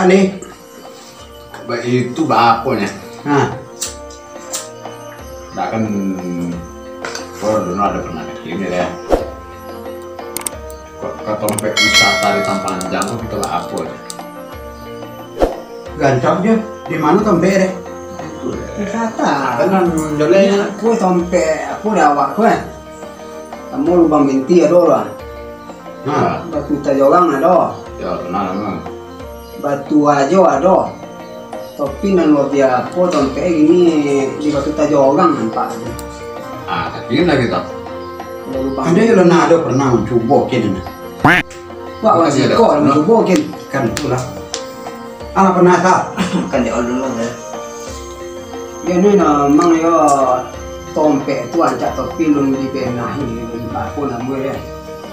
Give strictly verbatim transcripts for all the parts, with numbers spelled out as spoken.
Ni. Baitu baapo nyo? Ha. Dak kan, kau dulu ado pernah kecil ni, deh. Kok ka tompek wisata di Tampahan Jang ko kito baapo, deh? Gancang je. Di mano tompek, deh? Itu, deh. Wisata. Kan, joleh. Aku tompek, aku dah awak aku, eh. Samo Lubang Binti ado lah. Ha. Batu Tajorang ado. Yo, kenal lah. Batu Ajo ado. Tapi nan labiah apo tompek kini di Batu Tajorang nampak. Ah, tapi nan lagi tak. Kalau Lubang Andai Binti. Kalau nak ado pernah mancubo kini nah. Wak, wak siko lah mancubo kini. Kan itulah. Alah pernah tak? Kan di awal dulu lah. Yo ni memang yo tompek tu ancak tapi lun dibenahi, lun baapo namo yo.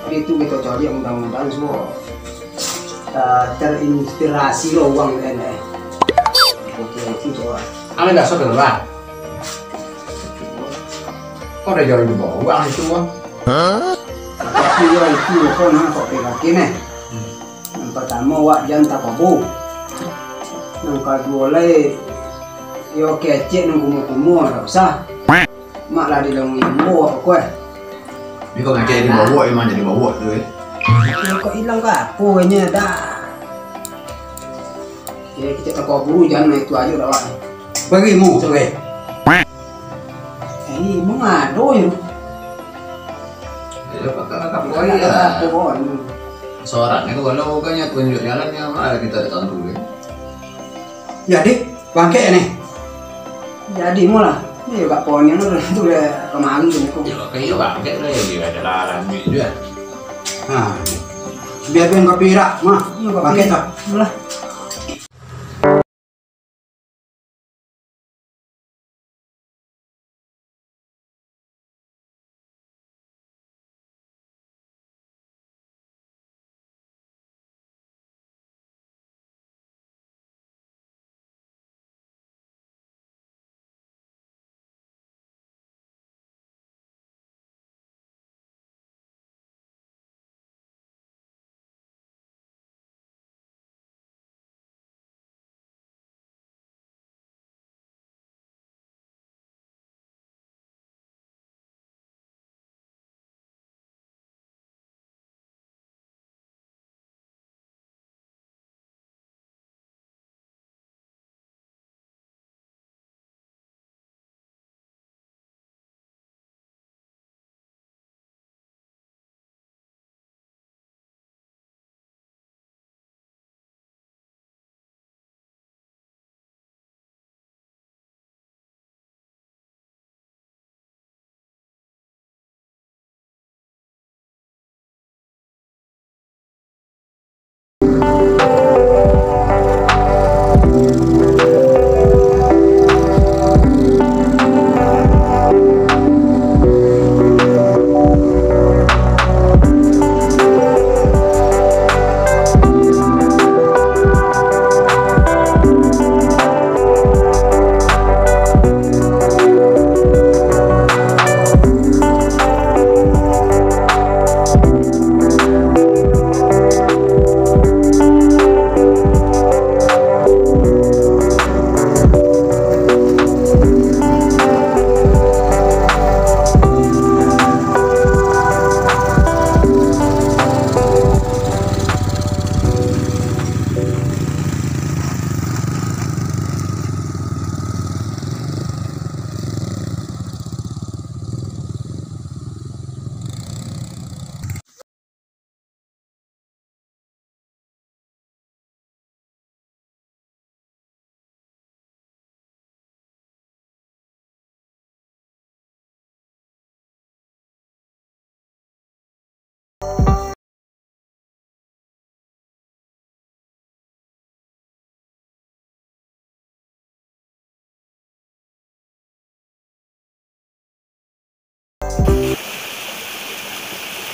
Jadi tu kito cari mudah-mudahan suo, eh, terinspirasi lo uang ni, eh. Oke, itu coba. Angin dah sudah lah. Kau dah jauh di bawah itu, Bang. Tapi yo itu kau nak kau pegakin, eh. Nan partamo, wak jan takobu. Nan kaduo lai, yo kecek nan kumuah-kumuah, dak usah. Mak lah dilong imbo wak ko, eh. Ni kau ngakek di bawah, emang jadi bawah tu, eh. Yo, kok ilang ka apo inyo dah. Yo, kecek takobu jan itu ajo dah, wak. Bagi mu tu, eh. Eh, mangado yo. Iyo, pakak-pakak buai lah. Sorak ni, kalau bukannya tunjuk jalan, yang mana kita tak tentu, kan? Jadi, bangkek ni? Jadi, mula. Iyo, Kak Pon, yang tu, tu dah kemari tu, muka. Iyo, Kak, iyo, bangkek lah, iyo, ada lah, lanjut juga. Ha. Biar dia kopi rak, mah. Iyo, kopi. Bangkek tak? Mula.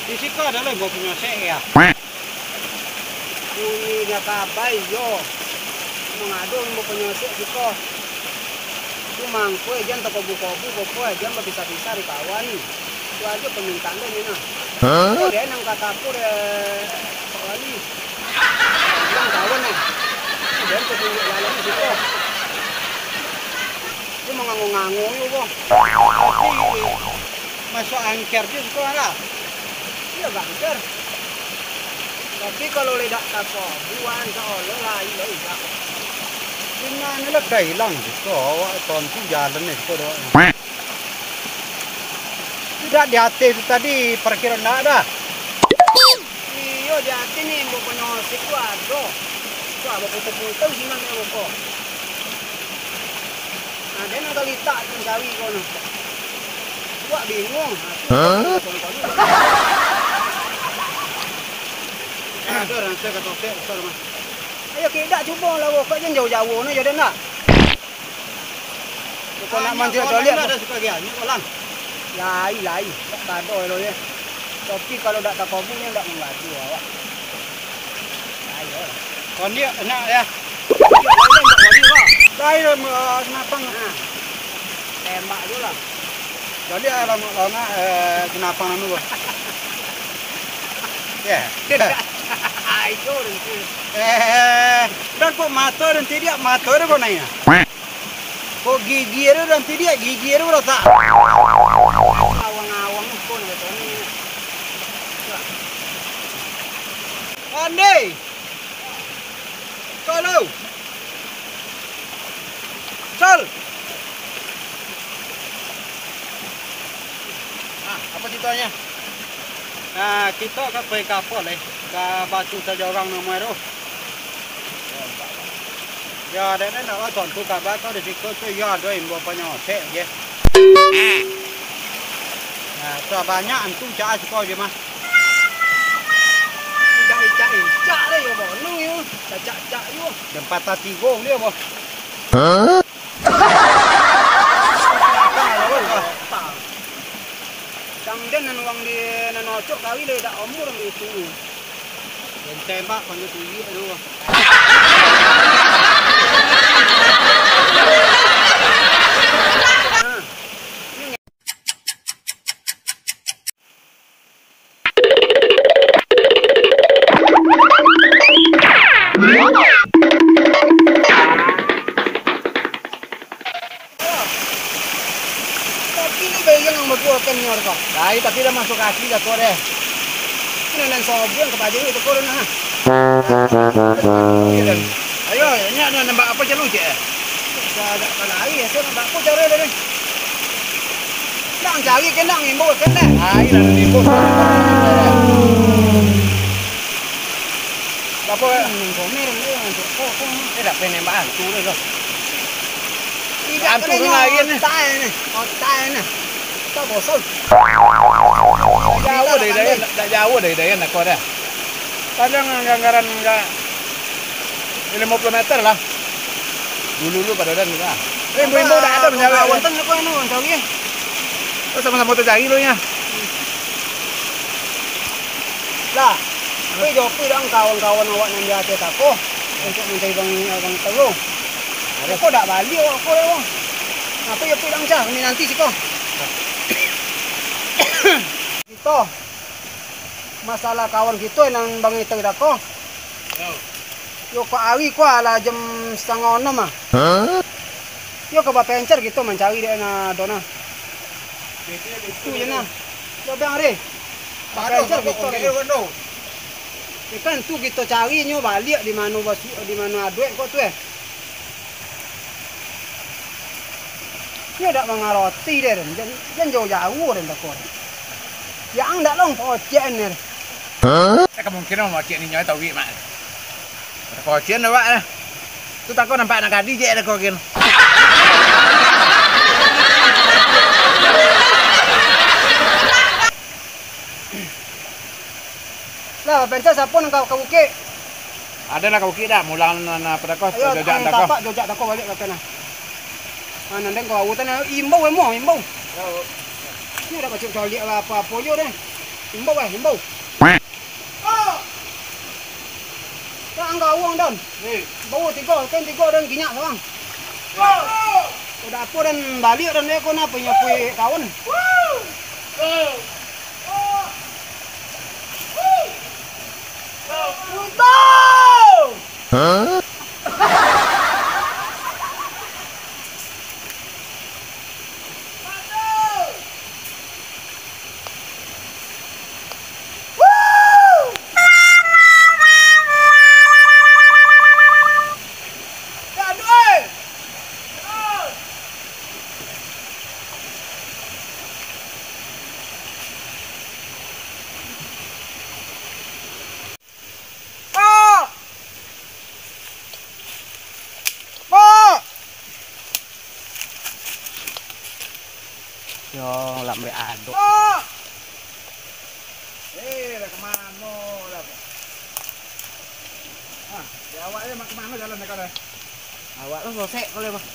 Di siko ado lo ibo panyosek, yo? Bunyi dia kabai, yo. Mangado ibo panyosek siko. Tu mangko, eh, jan takobu-kobu, pokok, eh, jan bapisah-pisah di kawan. Tu ajo pamintaan den, nah. Hah? Kok dia nang kata aku, deh, Pak Wali. Bilang kawan, eh. Jan ka tunjuak jalan di siko. Dia mangango-ngango yo, boh. Tapi masuak angker dia siko lah. Iya, angker. Tapi kalau ledak tako buan, insya Allah lain, lain, indak. Di mano lah ka ilang siko, awak tontu jalan ni siko doh. Tidak di ateh tu tadi, parkir ndak ada. Iyo, di ateh ni, ambo punyo sik tu ado. Tu ado puta-puta sinan ni, ambo ko. Nah, dia nak talitak tu cari ko no. Buat bingung. Nah, tu. Hah? Ada orang saya kata, "Oke, besar, Mas." Ayo, kita cuba lah, kok jan jauh-jauh no, jadi nak. Kok nak mancik coliak tu? Ada suka gaya, ni orang. Lai, lai. Tak ada lo ya. Tapi kalau dak takabur, ni dak mengadu awak. Ayo. Kondiak enak ya. Lai, eh, senapang. Ha. Tembak tu lah. Jadi, eh, lama-lama, eh, senapang anu, Bos. Ya. Ayo, Rinci. Eh, dan kok mato dan tidak mato ada kok nanya. Kok gigi ada dan tidak gigi ada kok tak. Awang-awang pun ada ni. Pandai. Kalau. Sal! Nah, apa ceritanya? Nah, kita ka pai ka apo lai? Ka batu sajo urang namo tu. Ya, dek, dek, nak lah tontu kabar tu di siko tu, ya, ado imbau panyo, cek je. Nah, tu banyak antu cak siko je mah. Icak-icak, icak deh, yo, bono, yo. Cak-cak, yo. Tempat tatigo dia, boh. Hah? Tang den nan wang di nan ocok kali deh, dak omur di itu. Den tembak, panggil tuyik tu. Tapi ni bayang yang bakuakan ni, Arka. Lai, tapi lah masuk kaki jatuh deh. Ini nan sobrang ka pajang itu korun, ha. Ayo, ini ada nembak apa je lu, Cek? Dah, dah, dah, ayo, saya nembak apa cara dia ni? Nak cari ke nak ngimbau ke nak? Ayo, dah ngimbau. Apa? Hmm, komen dia, cek, kok, kok. Eh, dah pengen nembak hantu dia tu. Tidak. Hantu kena tu lain ni. Otak ni. Otak ni. Kau bosong. Jauh dari daya, tak jauh dari daya nak kau dah. Padang anggaran enggak lima puluh meter lah. Dulu-dulu pada dan lah. Eh, imbau-imbau dah ada menjawab. Kawan tengah kau anu, cari. Kau sama-sama tu cari lu nya. Lah, tapi jawab tu dah kawan-kawan awak nan di ateh tako untuk mencari bang, bang tolong. Kau dak balik awak kau ya, bang. Apa ya tu dah cah, kami nanti siko. Kito, masalah kawan kito nan bang itu tako. Yo. Yo, kok ari ko lah jam satangah anam ah. Hah? Yo ka bapencar kito mancari dek na ado nah. Itu je nah. Yo bang ari. Bapencar kito. Yo kan tu kito cari nyo baliak di mano basu-, di mano aduek ko tu eh. Nyo dak mangaroti deh, jan, jan jauah-jauah deh tako. Yang dak long pocek ni. Hah? Eh, kemungkinan mocek ni nyo tawik mak. Kocen awak lah. Tu tako nampak anak gadih je ada kokin. Lah, pensa siapa nang ka, ka bukik? Ada lah ka bukik dah, mulang nan apa dah kau, ayo, jojak ang dah kau. Tapak jojak dah kau balik kata nah. Ah, nandang kau awutan, imbau emo, imbau. Ni dah kacau caliak lah apa-apa jo deh. Imbau eh, imbau. Dah angga uang dan. Bawa tiga, kan tiga dan ginyak seorang. Udah apa dan balik dan dia kau nak punya kuih kawan. Hah? Yo, lambek adok. Oh! Eh, lah ka mano lah? Ah, di awak je, mak, ka mano jalan dekat dah? Awak tu sosek kalau, Bang.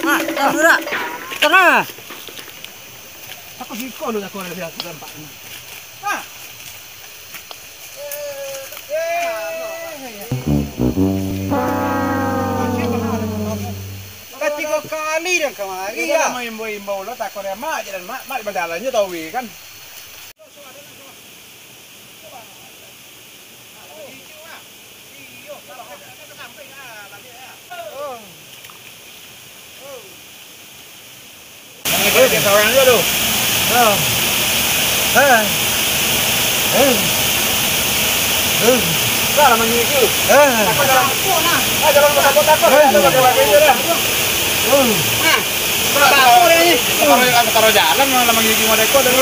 Ah, ah, Ura. Tenang. Aku siko lu aku ada lihat tempat ini. Ah. Katigo kali dah kamari. Iyo, lah maimbau-imbau lo, takut dek mak je, dan mak, mak bajalan je tau we kan. Saurang juo tu. Ah. Ah. Ah. Ah. Dah lah manggigik tu. Ah. Takut dalam. Ah, dalam takut, takut. Ah. Ada bagi-bagi je dah. Ah. Takut dah ni. Taruh, taruh jalan malah manggigik model kau dah.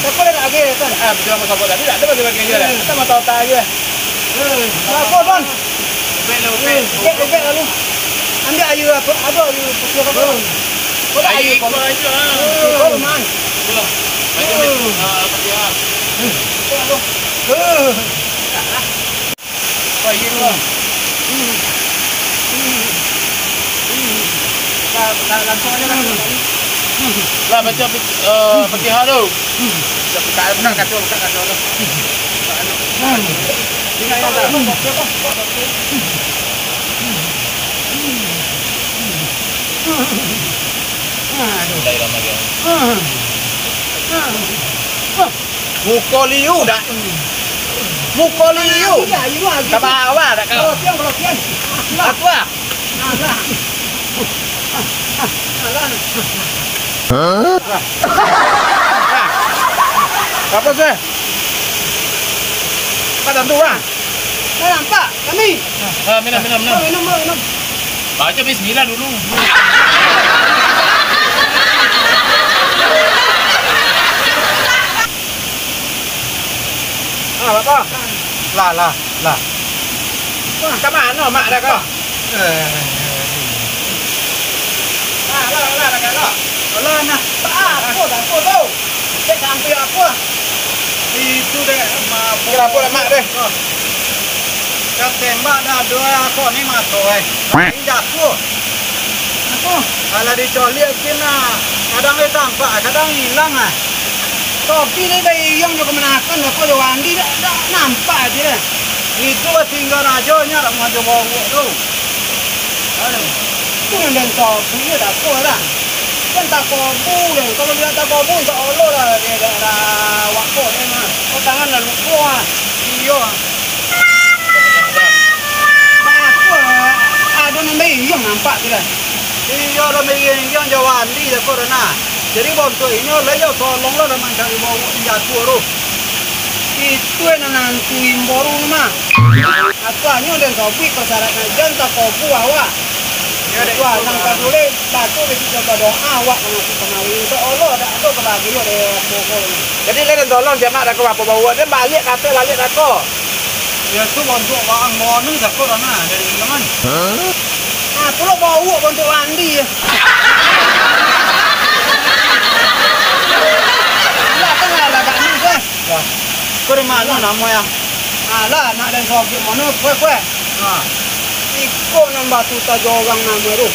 Takut dah lagi kan. Ah, bilang takut tadi, tak ada bagi-bagi je dah. Kita mau tahu tak aja. Eh, apa, Bang? Ubek lah, ubek. Eh, ubek, ubek lalu. Ambil air apa? Ada air putih apa, Bang? Kau ada air, air kau? Kau aja, ah. Eh, kau, Man. Itulah. Air, eh, ah, apa dia? Eh, apa? Eh. Apa air, Bang? Hmm. Hmm. Hmm. Nah, nah, langsung aja, langsung. Lah, baca, eh, Fatihah tu. Buka, buka kaca, buka kaca tu. Bismillahirrahmanirrahim. Muko liu dak? Muko liu. Ka bawah dak kau? Aku ah. Apo sih? Ka tantu, ah. Dah nampak kami. Ah, minum, minum, minum. Minum, minum, minum. Baca bismillah dulu. Ah, apa? Lah, lah, lah. Wah, ka mano mak dah kau? Eh. Lah, lah, lah, lah, lah. Lah, nah. Apa, apa tu? Cek sampai apa? Itu deh, mabok. Kenapa lah, Mak, deh? Oh. Ka tembak dah, dua kok ni mato, eh. Ini jatuh. Apa? Kalau dicoliak kin lah, kadang dia tampak, kadang hilang lah. Tapi ni dah hilang juga menakan, apa dia wandi dah, dah nampak aja dah. Itu lah tinggal aja nya, nak maju bawah tu. Aduh. Tu nan den sabuik nyo dako lah. Kan takobu den. Kalau indak takobu, insya Allah lah dia dak, dak wakok den mah. Kok tangan lah luko ah. Iyo. Baa kok ado nan baiyo nampak tu lah. Iyo lah, baiyo-iyo jo wandi dako den nah. Jadi bontuak inyo lah yo tolong lah mancari bawok di jatuah tu. Itu nan nantuin boru mah. Atuanyo den sabuik pasaratnyo, jan takobu awak. Iyo, dek. Atuan nan ka buleh, baco bisuak badoa awak ka masuak kamari. Insya Allah, dak ado ka bagiyo dek pokok. Jadi, lai den tolong, jan mak dak ka bapo bawa, den baliak ka ateh, baliak dak ko. Iyo, tu bontuak waang mono, takut lah nah, dari jangan. Hah? Ah, pulo bawok bontuak wandi. Lah, kan lah, lah, dak ni, kan? Lah. Ko di mano namo ya? Alah, nak den sogiak mano, kue, kue. Ha. Iko nan batu tajo urang namo tu.